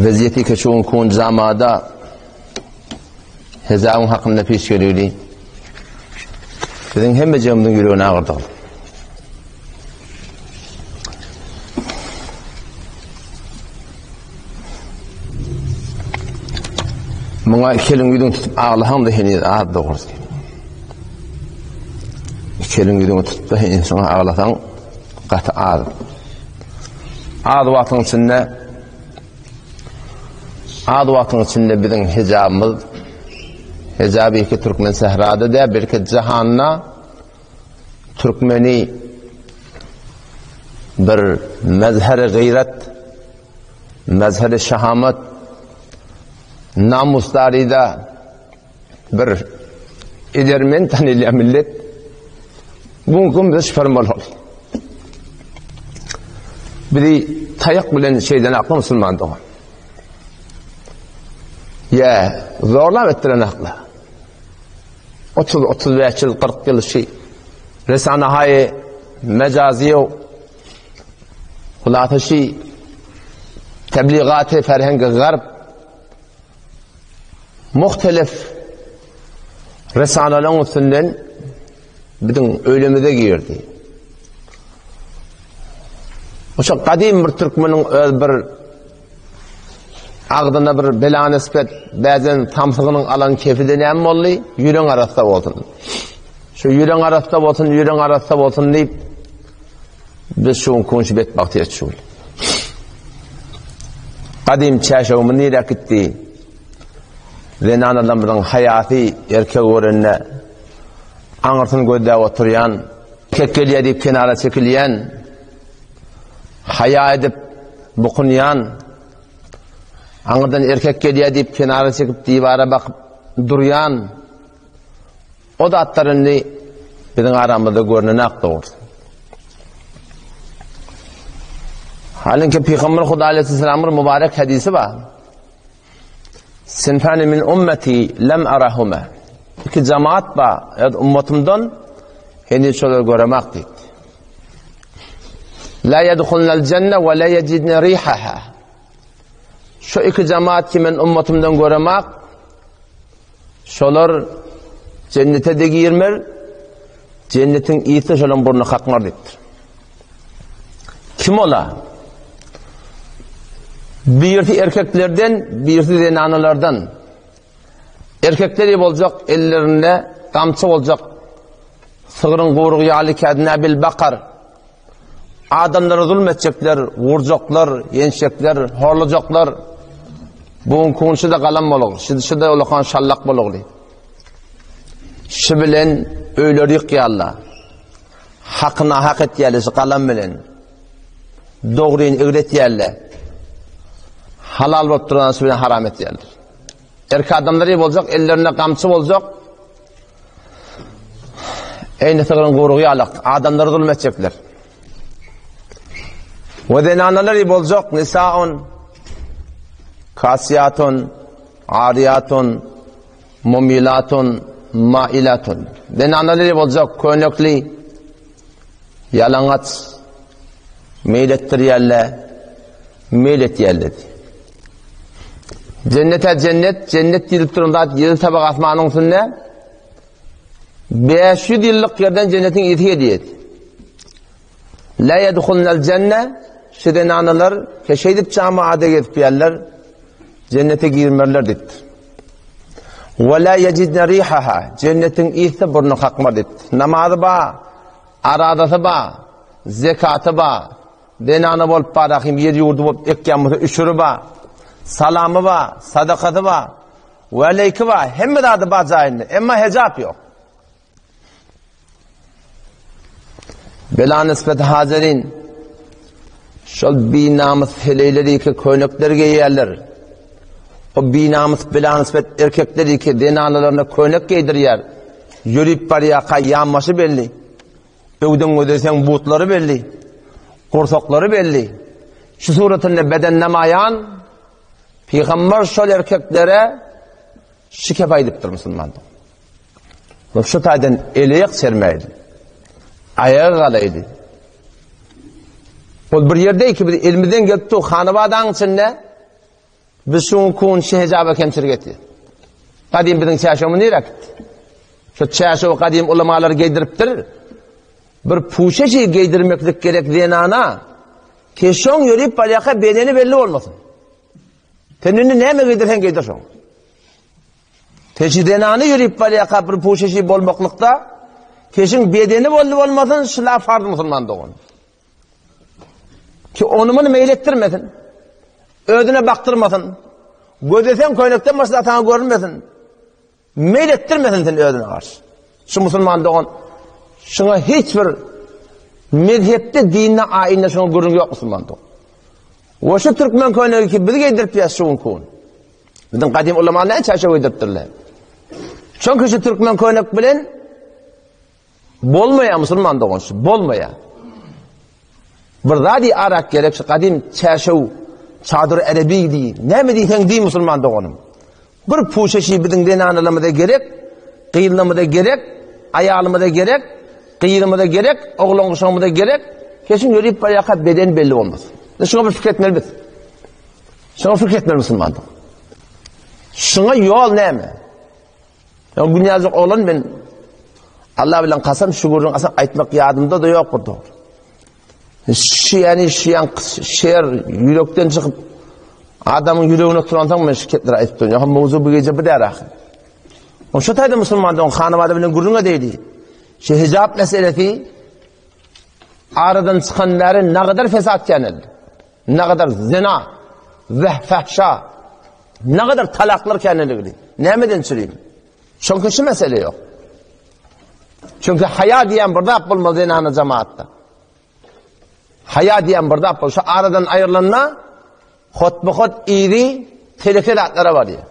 Wezýeti ki şu gün zamada hezabyň hakynda peş gelüwli. Biziň hemmejigimiziň ýüregini agyrdygy. Muňa iki eliň ýüzüňi tutup aglasaň-da heniz az dogrusy. Iki eliň ýüzüňi tutup-da heniz şoňa aglasaň gaty az. Az wagtyň içinde az wagtyň içinde biziň hijabymyz hijaby ki türkmen sährada dä belki jahanda türkmeni bir mezheri gyrat mezheri şahamat namusdaryda bir edermen tanylýan millet bu gün biz şyparmaly boldy. Bizi taýak bilen şeyden akla musulman dogan. Ýa zorlap etdiren akla. 30 35 ýyl 40 ýyl şi resanahaýy mejaziýo hulasa şi tebligaty ferhengi garp Muhtelif risalalaryň üstünden biziň öýlemize girdi. Oşa gadym bir türkmeniň öz bir agzyna bir bela nispet bäzen samsygynyň alan kefi de näme boldy? Ýüreň arassa bolsun. Şu ýüreň arassa bolsun, ýüreň arassa bolsun diýip biz şu gün şu betbagty etşul. Gadym çäşewimiz nirä gitdi? Zenanalarymyzyň haýasy erkek görende aňyrsyny gözläp oturýan, erkek gelýär diýip kenara çekilýän, haýa edip bukunýan, aňyrdan erkek gelýär diýip kenara çekip diwara bakyp durýan O zatlar indi biziň aramyzda görnenak dogrusy. Halinki Pygamber Huda aleyhisselamyň mübarek hadisi bar. Sinfani min ummeti lem arahuma. İki cemaat bar, öz ummatymdan henüz şolar göremak diýdi. La yedhulnal cenne ve la yecidne rihaha. Şu iki cemaat ki men ummatymdan göremak, Şolar jennete-de girmer, jennetiň ysy şolaryň burnuna kakmar diýipdir. Kim ola? Birisi erkeklerden, birisi zenanalardan. Erkekleri boljak ellerinde gamçy boljak. Sygryň gurugy ýaly kädnäbil bakar. Adamlara zulm etjekler, vurjaklar, ýençjekler, horlajaklar. Bu kunşy da galam bolug, şy da ulakan şallak bolugly. Şy bilen öýleri ýykýarlar. Hakyna hak etýärler şu galam bilen. Dogryny öwretýärler. Halal bolup duran şu bilen haram etýärler. Erkek adamlar boljak, ellerinde gamçy boljak. Eýni sygryň gurugy ýalak, adamlara zulum etjekler. We zenanalar boljak, nisaun, kasiýatun, ariýatun, mumilatun, mailatun. Zenanalar boljak, könekli, ýalaňaç, meýil etdirýärler, meýil etýärler. Jennete jennet, jennet diýlip duran zat ýedi tabak asmanyň üstünde. 500 ýyllyk ýerden jennetiň ysy gelýär. La yedhulnal jenne şu zenanalar ke şeýdip jamaada gezip ýerler jennete girmerler diýipdir. Ve la yecidne rihaha jennetiň ysy burnu kakmar diýipdir. Namazy ba, aradasy ba, zekaty ba, Zenana bolup bar ahim ýer ýurdy bolup ekýän bolsa üşüri ba, salamy ba, sadakasy ba, weleýki ba, hemme zady ba jaýynda. Emma hejap ýok. Bela nisbet hazirin şol binamys heleýleri ki köýnekler geýýärler. O binamys bela nisbet erkekleri ki zenanalaryna köýnek geýdirýär. Ýörüp barýarka ýanbaşy belli. Öwden gözleseň butlary belli, gursaklary belli. Şu suratynda beden namaýan pygamber şol erkeklere şikep aýdypdyr musulmanlar. Şu taýdan eleýek çermäýdi. Aýaga galaýdy. Ol bir ýerde ki biz elimizden gelip dur, hanabadaň içinde. Biz şu günki gün şu hijaba kemçilik etýär. Gadym biziň çäşewimiz nirä gitdi? Şu çäşewi gadym ulamalar geýdiripdir. Bir puşeşi geýdirmeklik gerek zenana. Ki şoň ýörüp barýaka bedeni belli bolmasyn. Sen indi näme geýdirseň geýdir şoň. Teşi zenany ýörüp barýaka bir puşeşi bolmaklykda teşiň bedeni boldy bolmasyn, şula farz musulman dogan. Ki ony muny meýil etdirmesin. Özüne bakdyrmasyn. Gözlesen köýnekden başga sana görünmesin. Meýil etdirmesin sen özüne garşy. Şu musulman dogan şuňa hiç bir mezhepde, dinde, aýinde şuňa gürrüň ýok musulman dogan. We şu türkmen köýnegi ki biz geýdirip ýas şu günki gün. Biziň gadym ulama näçe aşa geýdiripdirler. Çünki şu türkmen köýnek bilen Bolmaýar musulman dogan şu bolmaýar. Bir zady arak gerek şu gadym çäşew çadyr erebi diý. Näme diýseň diý musulman doganym. Bir puşeşi biziň zenanalarymyza gerek, gyzlarymyza gerek, aýalymyza gerek, gyzymyza gerek, oglan guşagymyza gerek. Keşin ýörüp barýarka beden belli bolmaz. Şuňa bir pikir etmeli biz. Şuňa pikir etmeli musulman dogan. Şuňa ýol näme? Ýa günäjik oglan men Allah bilen kasam şu gürrüň asam aýtmak ýadymda-da ýok bir dogry. Şu ýani şu ýan şer ýürekden çykyp adamyň ýüregine oturansoň men şu kepleri aýdyp durun. Ýa mowzu bu gije bu däl ahyr. O şu taýda musulman dogan hanabada bilen gürrüň edeydi. Şu hijab meselesi aradan çykan bäri nagadar fesat käneldi. Nagadar zina we fahşa Ne kadar talaklar kendiligini. Nämeden çürüyim? Çünki şu mesele yok. Çünki haya diýen bir zat bolmaz zenana cemaatda. Haya diýen bir zat bol. Şu aradan aýrylanda hotba hot iri teleke zatlara barýar.